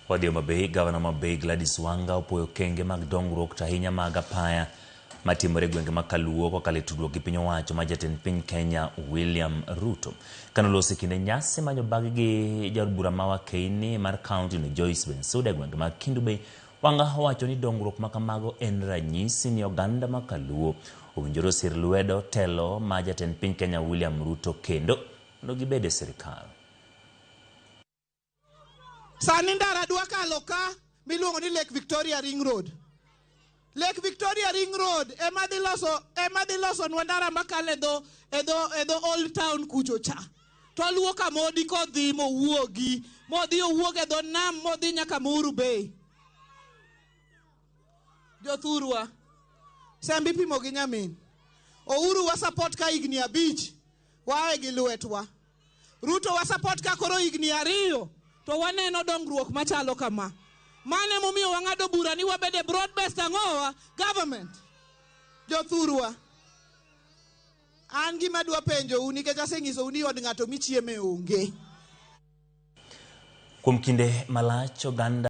Wadhi Homa Bay, Gavana ma Bay Gladys Wanga opuoyo okenge mag dongruok to ahinya mag apaya matimore e gwenge ma Kaluo kokalo e tudruok gi piny owacho ma jatend piny Kenya William Ruto. Kane oloso e kinde nyasi manyo bag gi jaod bura ma Wakeini mar kaunti no Joyce Bensuda e gwenge mag Kendu Bay, Wanga owacho ni dongruok ma kamago en ranyisi ni oganda ma Kaluo owinjore osir lwedo telo ma jatend piny Kenya William Ruto kendo mondo gibed e sirkal. Sani ndara dwa kalo ka miluongo ni Lake Victoria Ring Road. Lake Victoria Ring Road ema dhi loso ema dhi losonwa ndara makalo e dho e dho e dho Old Town kucho cha. To luwo Kamodi kodhi mowuogi modhi owuog e dho nam modhi nyaka Muhuru Bay. Jothurwa, sembe ipimo gi nyamin. Ouru wa support ka higni abich wae gi lwetwa. Ruto wa support ka koro higni ariyo to waneno dongruok machalo kama. Mano emomiyo wang'ado bura ni wabed e broad based ang'owa government. Jothurwa, an gima adwa penjou nikech asenyisou ni od ng'ato michieme onge. Kuom kinde malach oganda